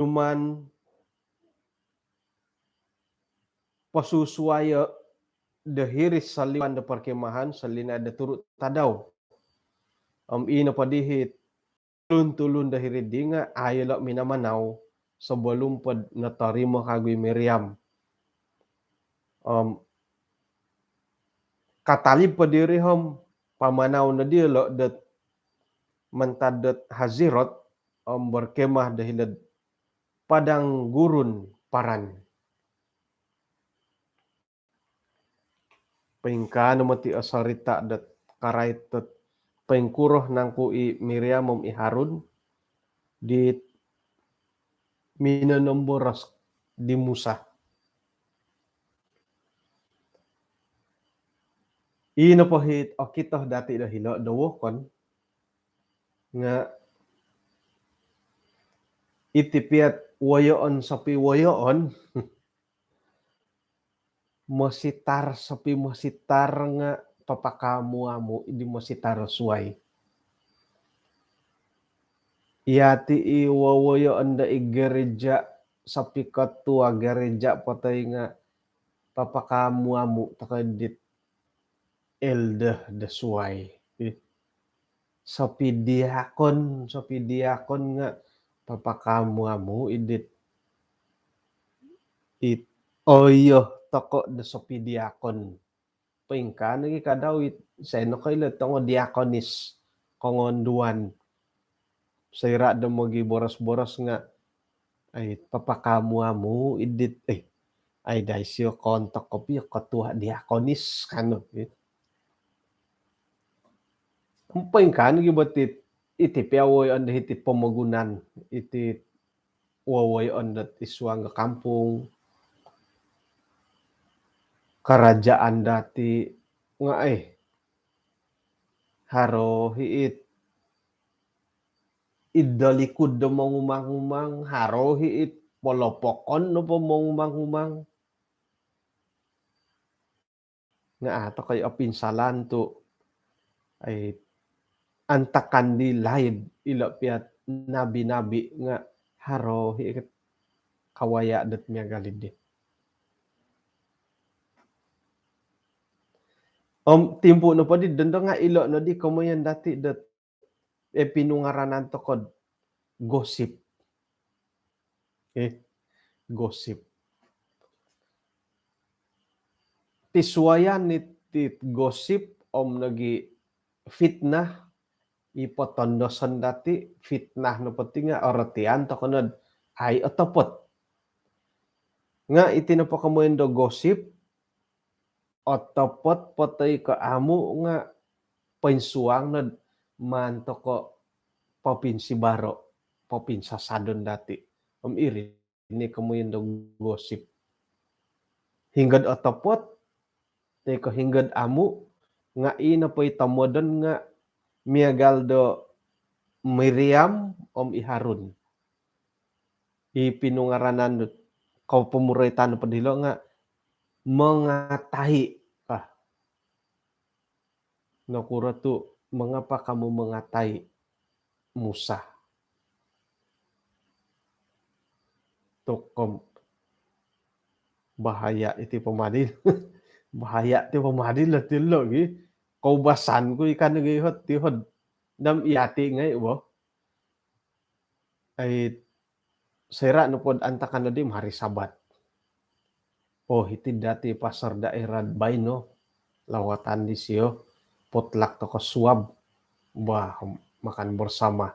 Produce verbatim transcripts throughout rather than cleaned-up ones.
Numaan posusuayo' do hiri soliwan do perkemahan solinaid do turu' tadau. Om ii nopo dii tulun-tulun do hiri dii nga' a' ilo' minamanau sebelum pod notorimo kagu i Miriam. Om katalib po diri om pamanau no diyolo' dot mantad dot Hazirot om berkemah do hilo'd padang gurun Paran. Poingkaa no moti o sorita' dot karait dot poingkuro nangku i Miriam om i Harun dit minonomboros di Musa. Ii nopo hiti okito dati' do hilo' do wokon nga' iti piya't woyoon sopi woyoon, mositar sopi mositar nga' papakaamu-amu' di mositar suwai. Iyati' i wowoyoon do i gereja' sopi ketua gereja' po toi nga' papakaamu-amu' toko' dit elder do suwai. Ih. Sopi diakon, sopi diakon nga' papakaamu-amu' i dit it oyo toko' do sopi diakon. Poingkaa nogi' kadau it, isai nokoilo tongo diakonis, kongonduan. Soira' do mogiboros-boros nga' ai papakaamu-amu' i dit, eh, ai dai sio kontok kopio ketua diakonis kanu. Poingkaa nogi' bo ti, iti piya woyoon do hiti pomogunan, iti wowoyoon dot id suang do kampung, karajaan dati' nga' ai haro hi it id dolikud do mongumang-umang, haro hi it polopokon nopo mongumang-umang. Nga' a' toko' i opinsalan tu' ai antakan di laid ilo' piya't nabi-nabi nga' haro hi it kawaya' dot miagal iddi. Om timpu' nopo di dondo nga' ilo' noddi komoyon dati' dot eh, pinungaranan toko'd gosip. Eh, gosip. Pisuwayan iti gosip om nogi fitnah, i potondoson dati', fitnah nopo ti nga' orotian toko' nod ai otopot. Nga' iti nopo komoyon do gosip, otopot po toi ko' amu' nga' poinsuang nod maan toko' popinsibaro', popinsasadon dati'. Om iri ni komoyon do gosip. Hinggod otopot toi ko' hinggod amu' nga' ii nopo i tomodon nga' miagal do Miriam om i Harun. I pinungaranan dot kopomoroitan nopo dilo' nga' mengatai. Ah. Nokuro tu' mengapa kamu mengatai Musa? Tokom bahaya iti pomadi. Bahaya ti pomadi lah ti lo gi. Koubasan ku ikan gi hot ti hod. Dam iyati ngai' bo. Ai, soira' nopod antakan noddi ma hari Sabat. Oh, hiti dati' pastor daerah baino, lawatan disio, potluck toko' suab, bah, makan bersama.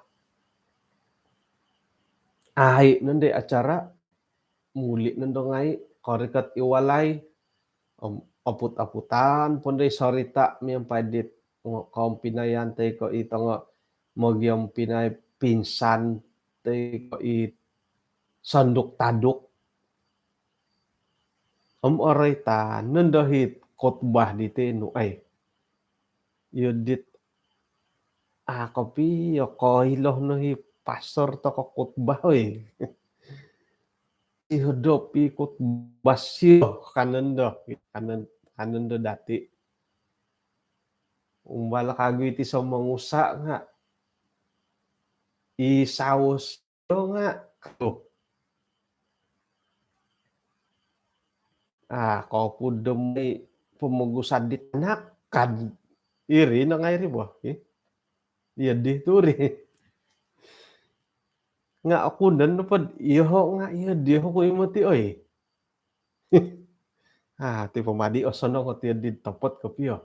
Ai, nondo i acara, muli' nondo ngai', korikot i walai, om oput-oputan pondo i sorita' miampai dit ngo-, koompinayan toi ko' i tongo mogiompinai pinsan toi ko' i sanduk-taduk. Om oroitan nondo hi khotbah diti nu ai. Iyo dit a' kopio koilo no hi pastor toko' khotbah oi. Ihodop i khotbah sio kanondo, kanon-, kanondo dati'. Umbal kagu iti somongusa' nga' i saus nga' tu' Ah, kopudom i pomogusan di tanak kan. Iri no ngai ri bo. Ih. Iya di turi. Nga aku dan dapat iyoho nga iya di ho ku imati oi. Ah, ti pomadi osonong ko ti di topot kopio.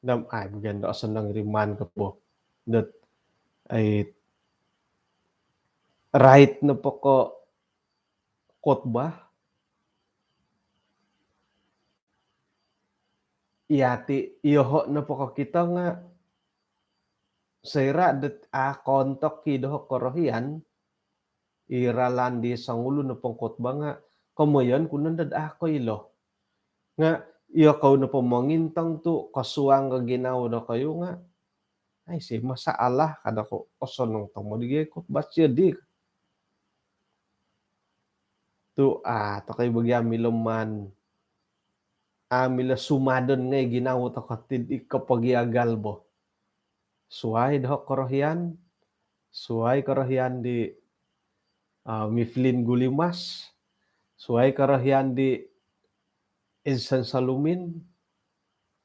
Dam ai bukan do osonong riman kopo. Dot ai right no poko khotbah. Iya ti iyoho no poko kita nga soira dot a kontok ki doho korohian i ralan di songulun o pengkhotbah nga komoyon ku nondo dot a koilo. Nga iyokou nopo mongintong tu kosuang ko ginawo dokoyu nga ai si masalah kada ko osonong tomod gi khotbah sio di. Tu a tokou bagi amilo man amilo sumadon ngai ginawo tokou ti di kopogiagal bo. Suai doho korohian, suai korohian di ah, Mifflin Gulimas, suai korohian di Insan Salumin,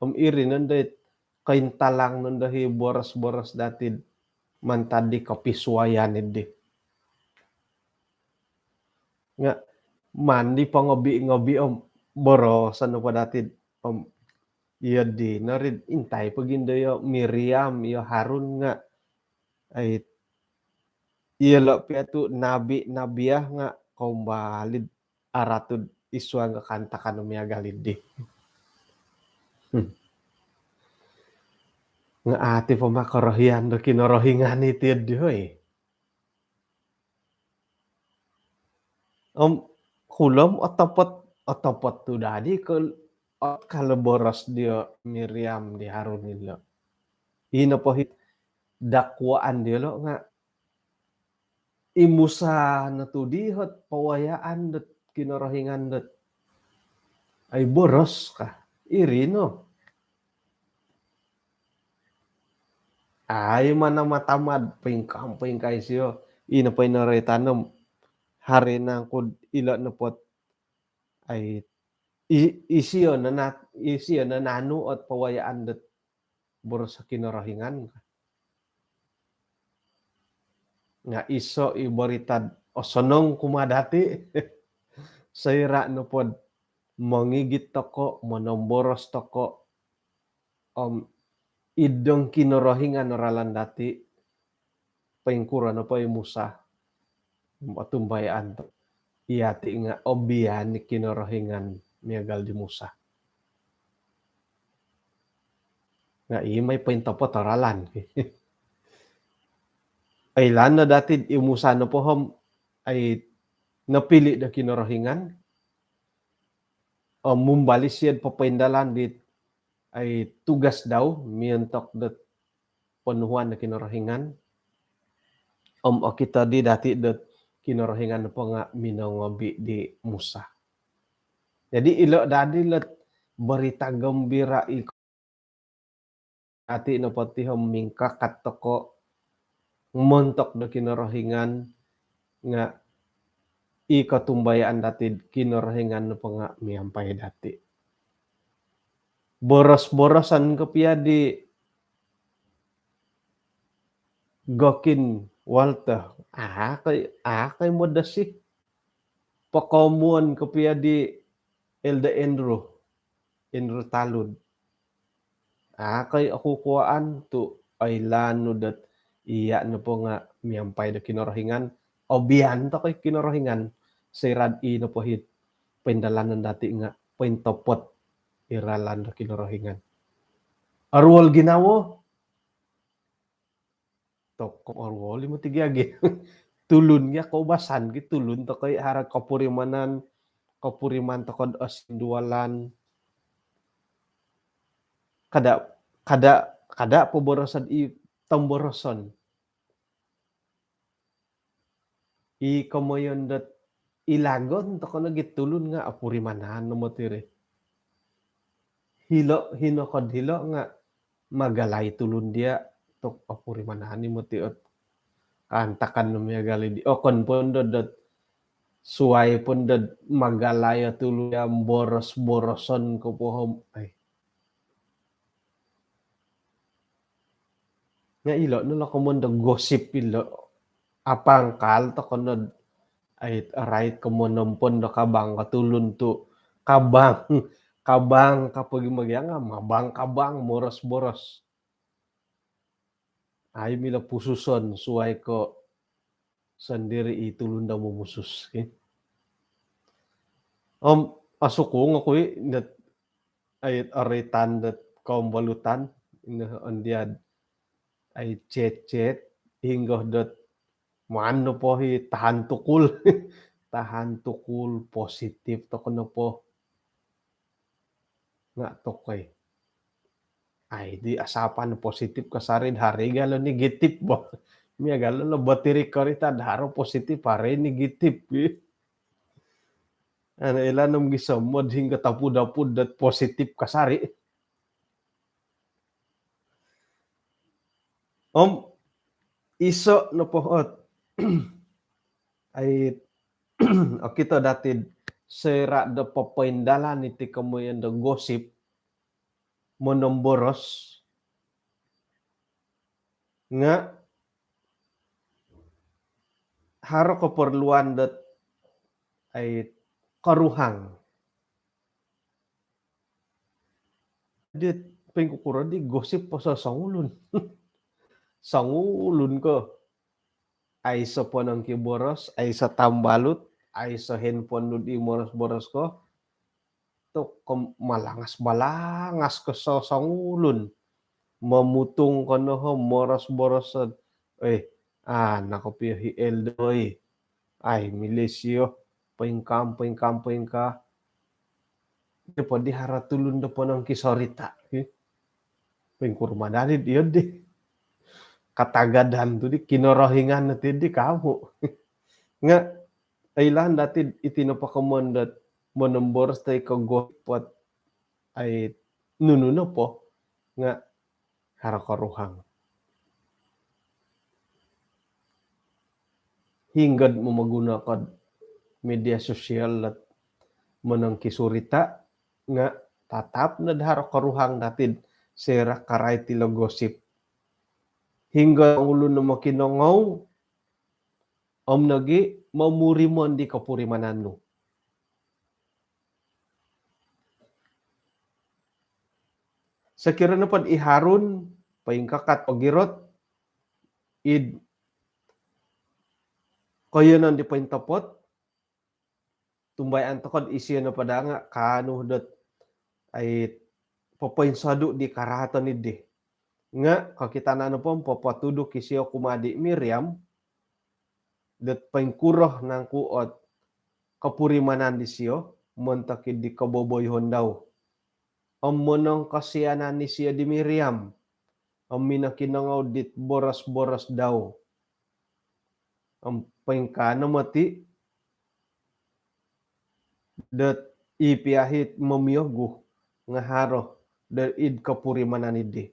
om iri nondo it kointalang nondo hi boros-boros dati mantad di kopisuaian di. Nga mandi pongobi-ngobi om boroson nopo dati om iyo di norid intai pogindo iyo Miriam iyo Harun nga ai iyolo pia tu nabi-nabiah nga kombali aratud isuang kaantakan miagal di. Hmm. Nga ati poma korohian do Kinorohingan iti di hoi. Om kulom otopot otopot tu dadi ke ot kalo boros dio Miriam di Harun ilo. Ino pohit dakwaan diolo nga i Musa no tu di hot pawayaan dot Kinorohingan dot ai boros ka iri no. Ai mana matamad pingkam pingkai sio ino po ino roi tanom hari nangkud ilo nopot ai i- isio nanat isio nananu ot pawayaan dot boros Kinorohingan. Nga iso i boritad osonong kumaa dati soira nopod mongigit toko monomboros toko om idong Kinorohingan o ralan dati poingkuro nopo i Musa otumbayaan tu iyati nga obian i Kinorohingan miagal di Musa. Nga i mai pointopot o ralan. Oilaan no dati i Musa nopo om ai nopili do Kinorohingan om mumbali siod popoindalan di ai tugas dau miontok dot ponuhuan do Kinorohingan. Om okito di dati dot Kinorohingan nopo nga minongobi di Musa. Jadi ilo dadi lot berita gembira i ati nopo ti om mingkakat toko montok do Kinorohingan nga i kotumbayaan dati Kinorohingan nopo nga miampai dati. Boros-boroson kopio di Gokin Walter. Akai akai modosi. Pokomuon kopio di Elder Andrew Andrew Talud. Akai oku kuaan tu oilaan nu dot iya nopo nga miampai do Kinorohingan obian toko i Kinorohingan soira i nopo hit poindalanon dati nga pointopot i ralan do Kinorohingan. Oruol ginawo toko oruol i moti gia gi. Tulun gia koubasan gi tulun toko i haro kopurimanan kopuriman toko do osindualan. Kada kada kada poboroson i tomboroson. I komoyon dot ilagon toko nogi tulun nga opurimanan no moti ri. Hilo hino kod hilo nga magalai tulun dia tok opurimanan i moti ot kaantakan no miagal di okon pondo dot Suai pun dot magalai o tulun ya boros-boroson ko pohom. Ai. Nga ilo no lo komon do gosip ilo. Apangkal to kono ai rait komon nompon do kabang ko tulun tu kabang kabang kapo gi magiang mabang kabang moros-boros. Ai milo pususon suai ko sendiri i tulun do mumusus. Om asukung aku i net ai aritan dot kombolutan ino ondiad ai cecet hinggo dot maan nopo hi tahan tukul tahan tukul positif to kono po nga tokoi ai di asapan positif kasari hari galo negatif bo mia galo lo batiri karita daro positif hari negatif ana ila nom gisom mod hinggo tapud-apud dot positif kasari. Om iso nopo ot ai okito datid sera do papaindalan iti komoyon do gosip monomboros nga haro keperluan dot ai koruhang. Dit pengkukuro di gosip pasal songulun. Songulun ko. Aiso ponong ki boros, aiso tambalut, aiso handphone nu di moros-boros ko. Tu malangas-balangas ko songulun. Mamutung kono ho moros-boros. Eh, anak ko pio hi eldoi. Ai milisio poingkaa poingkaa poingkaa. Di po di haro tulun do ponong ki sorita. Poingkuruma dari dio di katagadan tu di kinorohingan ti di kamu. Nga ilaan dati iti nopo komon dot monomboros toi ko gosip ai nunu nopo nga haro koruhang. Hinggod momoguno kod media sosial dot monong ki surita nga tatap nod haro koruhang datid sera karai tilo gosip. Hinggod ulun no mokinongou om nogi momurimon di kopurimanan nu. Sokiro nopod i Harun poingkakat ogirot id koyonon di pointopot tumbayaan tokod isio nopo daa nga kaanu dot ai popoinsodu di karaaton iddi. Nga kokitanan nopo popotuduk isio kumaa di Miriam dot poingkuro nangku ot kopurimanan disio montok iddi koboboyuhon dau. Om monong kosianan isio di Miriam om minokinongou dit boros-boros dau. Om poingkaa no moti dot i piahit momioguh nga haro dot id kopurimanan iddi.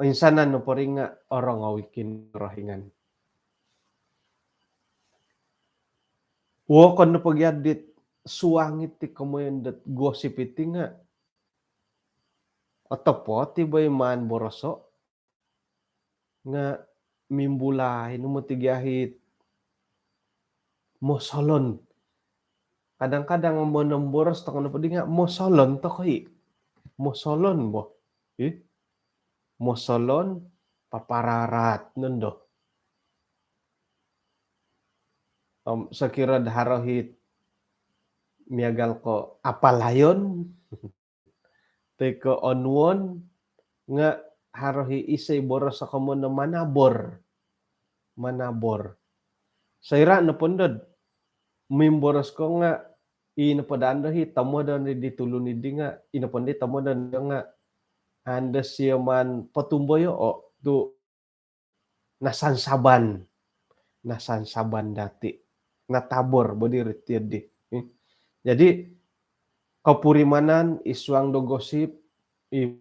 Insanan nopo ri nga orongou i Kinorohingan. Wokon nopo gia dit suang iti komoyon dot gosip iti nga otopot i bo i maan boroso nga mimbulai no moti gia hit mosolon. Kadang-kadang monomboros toko nopo di nga mosolon toko i. Mosolon bo. Ih. Mosolon papararat nondo. Om sokiro do haro hit miagal ko apalayon toi ko onuon nga haro hi isai boros o komoyon do manabor. Manabor. Soira nopo ndod mimboros ko nga i nopo daa ndo hi tomodon di tulun iddi nga i nopo ndi tomodon nga ando sio maan potumboyoo tu nasansaban. Nasansaban dati. Natabor bo diri tiyo di. Jadi kopurimanan i suang do gosip i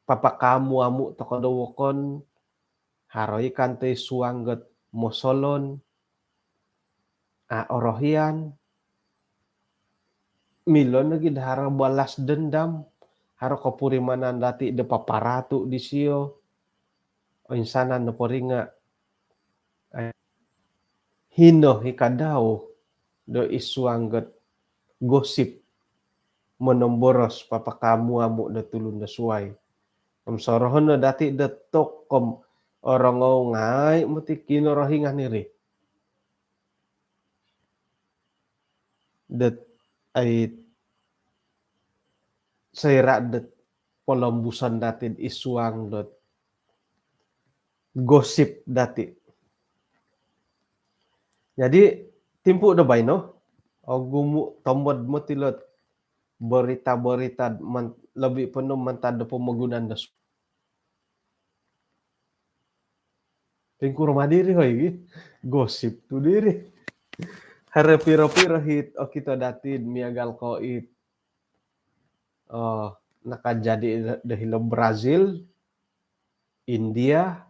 papakaamu-amu toko do wokon haro i kanto i suang dot mosolon. a' orohian, milo nogi do haro balas dendam, haro kopurimanan dati' do paparatu' disio, oinsanan nopo ri nga', eh, hino i kadau do isuang dot gosip, monomboros papakaamu-amu do tulun do suwai. Om sorohon no dati' do tokom orongou ngai' moti Kinorohingan iri. Dot ai soira' dot polombuson dati'd isuang dot gosip dati'. Jadi, timpu' do baino, ogumu' tomod moti lot berita-berita man-, lobi po no mantad do pomogunan do su-, poingkuro ma diri, hoi, gi? Gosip tu diri. Haro piro-piro hit okito dati'd miagal ko' it, oh, nakajadi do hilo Brazil, India,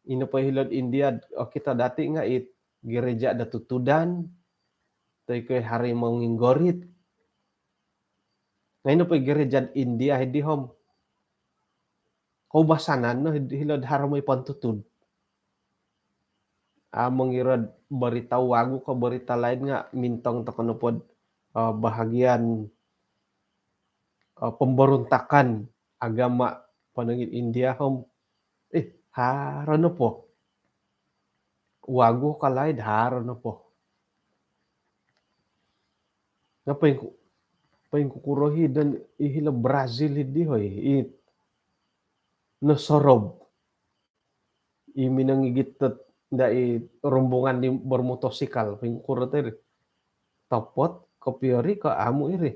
ino po hilo'd India, okito dati' nga' it gereja do tutudan, toi ko' haro monginggorit. Nga' ino po gereja'd India hiddi om koubasanan no hid-, hilo'd haro moi pontutud. A' mongiro'd berita wagu ko' berita laid nga' mintong toko' nopod, eh, bahagian, eh, pemberontakan agama ponong id India om, eh, haro nopo. Wagu ko' laid, haro nopo. Nga' poingku-, poingkukuro hi don i hilo Brazil hiddi, hoi, i nosorob. I minongigit dot ndai rombongan di bermotosikal, poingkuro ti ri. Topot kopio ri ko' amu' iri.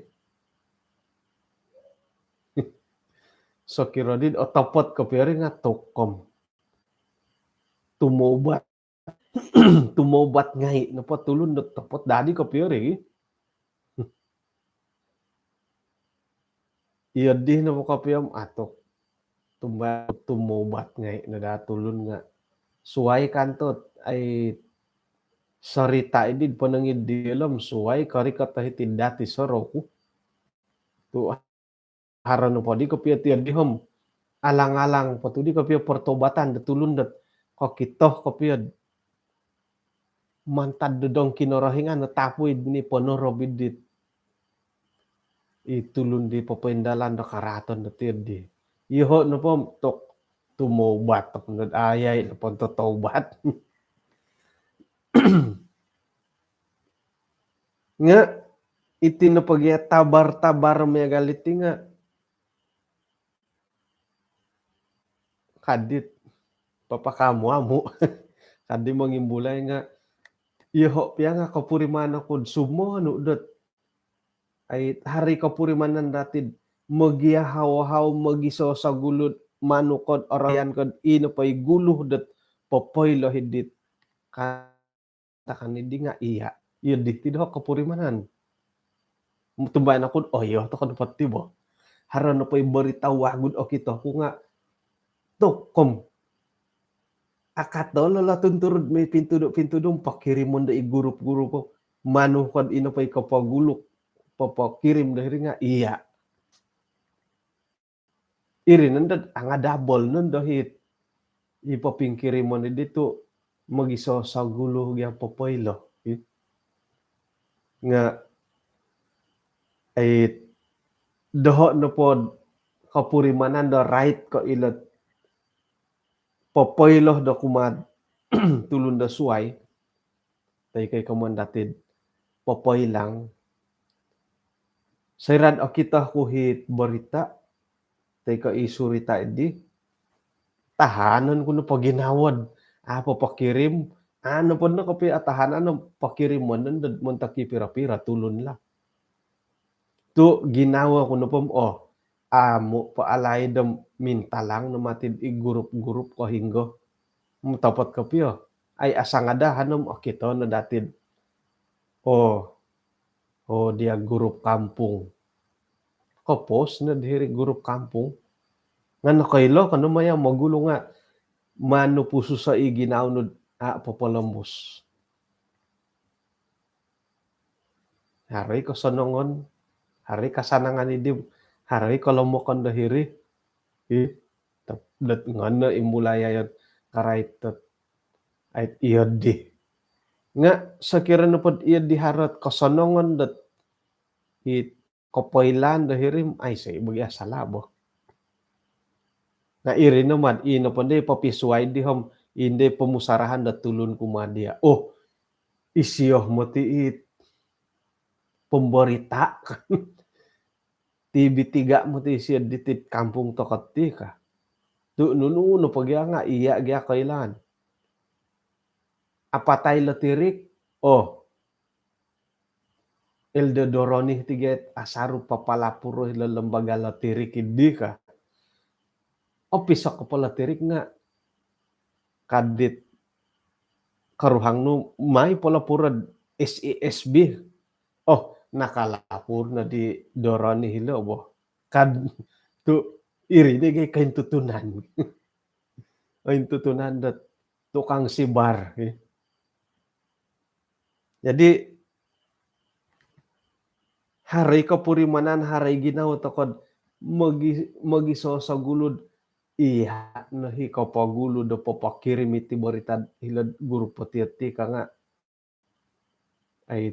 Sokiro di otopot kopio ri nga' tokom. Tumobat. Tumobat ngai' nopo tulun dot topot dadi kopio ri. Iyo di nopo kopio om atuk. Tumba-, tumobat ngai' no daa tulun nga'. Suwai kanto, ai sorita' iddi ponong id dilo om suwai korikot hiti dati soroku. Tu' haro nopo di kopio ti di om alang-alang po tu di kopio pertobatan do tulun dot kokito kopio mantad do dong Kinorohingan no tapui ni ponorob iddi. I tulun di popoindalan do karaaton do ti di. Iyoho' nopo tok tumobat tok nod ayai nopo totobat. Nga' iti nopo gia tabar-tabar miagal iti nga' kadit papakaamu-amu. Kadit mongimbulai nga' iyoho' pia nga' kopuriman oku'd sumonu dot ai haro kopurimanan dati'd mogiahau-ahau, mogisosogulu, manu ko'd orohian ko'd ino po i gulu dot popoilo hiddit ka takan iddi nga' iya'. Iyo di ti doho' kopurimanan. Tumbayaan oku'd oyo toko' nopo ti bo. Haro nopo i berita wagu'd okito ku nga' tokom. Akato lo latun turud mi pintudu-pintudu pokirimon do i gurup-gurup. Manu ko'd ino po i kopogulu popokirim do hiri nga' iya'. Iri nondo angadabol nondo hit i popingkirimon iddi tu' mogisosogulu gia popoilo. Nga' ai doho' nopo'd kopurimanan do rait ko' ilo'd popoilo do kumaa'd tulun do suwai. Toi ko' i komoyon dati'd popoilang. Soira'd okito ku hit berita toi ko' i surita' iddi, tahanon ku nopo ginawo'd a' popokirim, a' nopo no kopio atahanan no pokirimon nondo montok i piro-piro tulun lah. Tu' ginawo ku nopo om, oh, amu' po alaid om mintalang no mati'd i gurup-gurup ko hinggo. Motopot kopio. Ai asangadahan om okito no dati'd, oh, oh, dia gurup kampung. Kopos no diri gurup kampung. Nga' nokoilo ko no maya mogulu nga' manu pususo i ginawo nu'd a' popolombus. Haro i kosonongon, haro i kasanangan id di, haro i kolomokon do hiri. Ih, tep-, dot ngono imbulai ayat karait dot ait iyo di. Nga sokiro nopo dot iyo di haro ot kosonongon dot i kopoilaan do hiri, aiso i bagi asala bo. Nga iri no mad, i nopo ndi popisuai di om, i ndi pomusarahan do tulun kumaa dia. Oh, isio moti i pemberita. T V tiga moti isio di ti kampung toko ti ka. Tu nunu nopo gia nga iya gia koilaan. Apatai lotirik, oh, Elder Doroni ti gia asaru papalapuro hilo lembaga lotirik idi ka. Opisok po lotirik nga ka dit koruhang nu mai polo purod S E S B. Oh, nakalapur no di Doroni hilo bo. Kad tu iri di gai kaintutunan. Kaintutunan dot tukang sibar, eh. Jadi, haro i kopurimanan, haro i ginawo toko dot mogi-, mogisosogulu dot iya no i kopogulu do popokirim iti berita hilo grup poti-oti ka nga. Ai,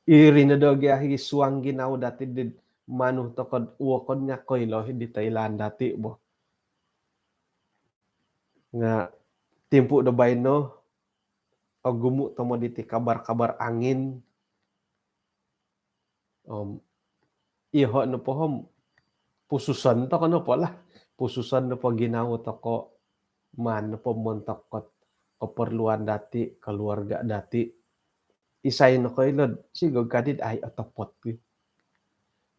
iri no do gia i suang ginawo dati di manu toko dot wokon nga koilo i di toilaan dati bo. Nga timpu do baino, ogumu tomod iti kabar-kabar angin. Om, iho nopo om, pususon toko nopo lah. Pususon nopo ginawo toko, maan nopo montok dot keperluan dati, keluarga dati. Isai nokoilo dot sigog ka dit ai otopot ki.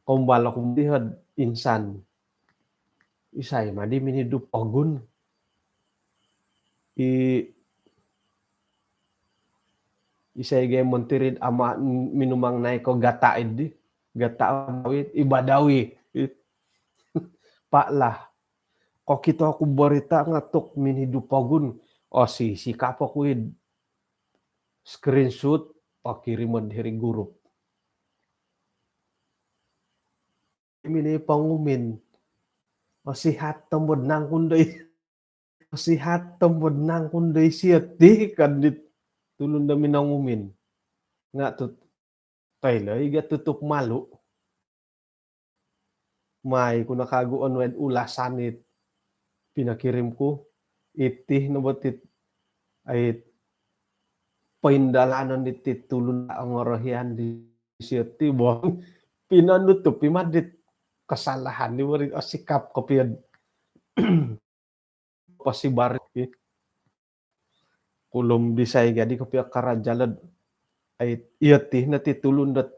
Kombal oku moti hod insan. Isai madi minidu pogun. I, isai gai menteri dot ama minumang nai ko gata idi. Gata Badawi, i Badawi. I, Pak lah. Kokito oku berita nga tu minidu pogun. Oh, si, sikap oku id screenshot, pokirim diri grup. Mini pongumin. Osihat tomod nangku doi. Osihat tomod nangku doi sio ti kan dit tulun do minongumin. Nga tu, koilo i gia tutup malu. Mai ku no kagu onwed ulasan it pinokirim ku. Iti no bo tit, ait, poindalanon iti tulun ongorohian disio ti bo. Pinonutup i mad dit kesalahan di wari, oh, sikap kopio dot posibar i. Kulum disai gadi kopio karaja lo dot, ai, iyo ti no ti tulun dot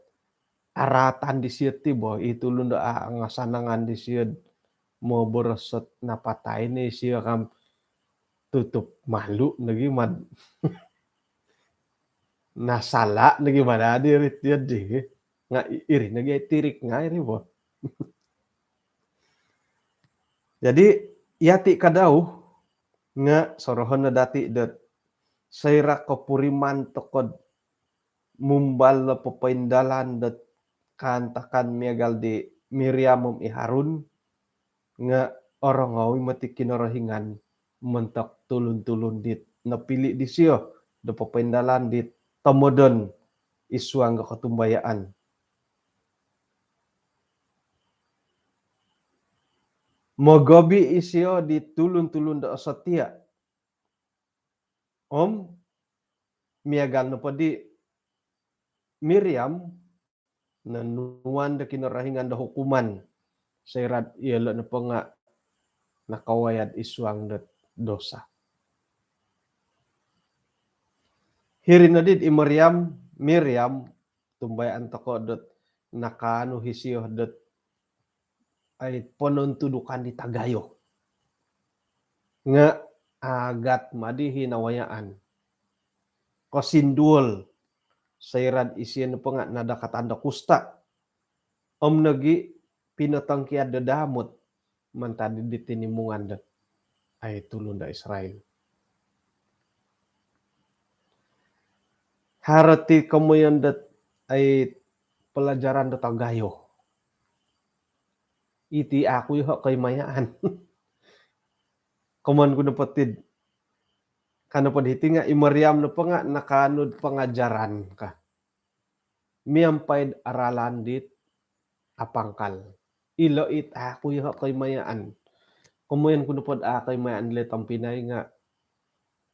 aratan disio ti bo, i tulun dot a, ngasanangan disio dot moboros dot napatai no isio ka om tutup malu nogi mad. Nasala nogi mad adi ri ti adi. Nga i-, iri nogi tirik nga iri bo. Jadi, yati ka dau, nga sorohon no dati dot soira kopuriman toko dot mumbal do popoindalan dot kaantakan miagal di Miriam om i Harun, nga orongou i moti Kinorohingan montok tulun-tulun dit nopili disio do popoindalan dit tomodon id suang do kotumbayaan. Mogobi isio di tulun-tulun do osotia. Om miagal nopo di Miriam, nonuan do Kinorohingan do hukuman soira dot iyolo nopo nga nakawaya id suang dot dosa. Hiri nodi di Miriam, Miriam, tumbayaan toko dot nakaanu isio dot ai ponontudukan di tagayo. Nga agat madi i nawayaan. Kosinduol, soira dot isio nopo nga nadakatan do kusta. Om nogi pinotongkiad do daamot mantad di tinimungan dot ai tulun do Israel. Haro ti komoyon dot ai pelajaran dot agayo. Iti aku yoho koimayaan. Komoyon ku nopo tid, ka nopo diti nga i Miriam nopo nga nakaanu do pengajaran ka. Miampai do ralan dit apangkal. Ilo it aku yoho koimayaan. Komoyon ku nopo do a koimayaan dilo tompinai nga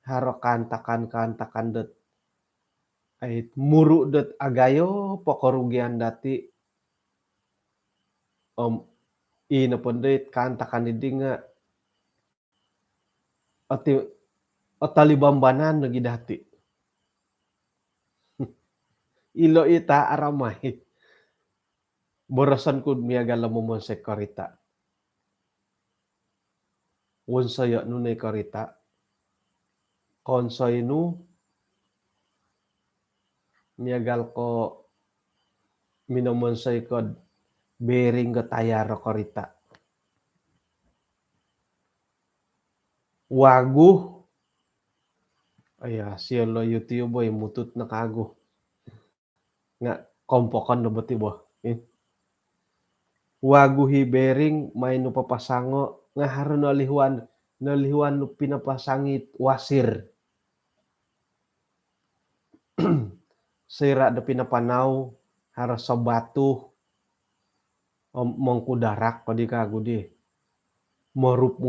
haro kaantakan-kaantakan dot ai muru dot agayo po kerugian dati. Om i nopo dit kaantakan diri nga oti, otalibambanan lagi dati. Ilo it a aramai. Boroson ku miagal do momonsoi korita. Wonsoyo nu no i korita. Kowonsoi nu miagal ko minomonsoi ko do bearing ko tayar do korita. Wagu. Aya, siolo YouTube boi mutut no kagu. Nga kompokon no boti bo. Eh. Wagu i bearing, mai nu papasango, nga haro nolihuan, nolihuan nu pinapasangi wasir. Soira do pinapanau, haro sabatu, om mongkudarak ko di kagu di. Morup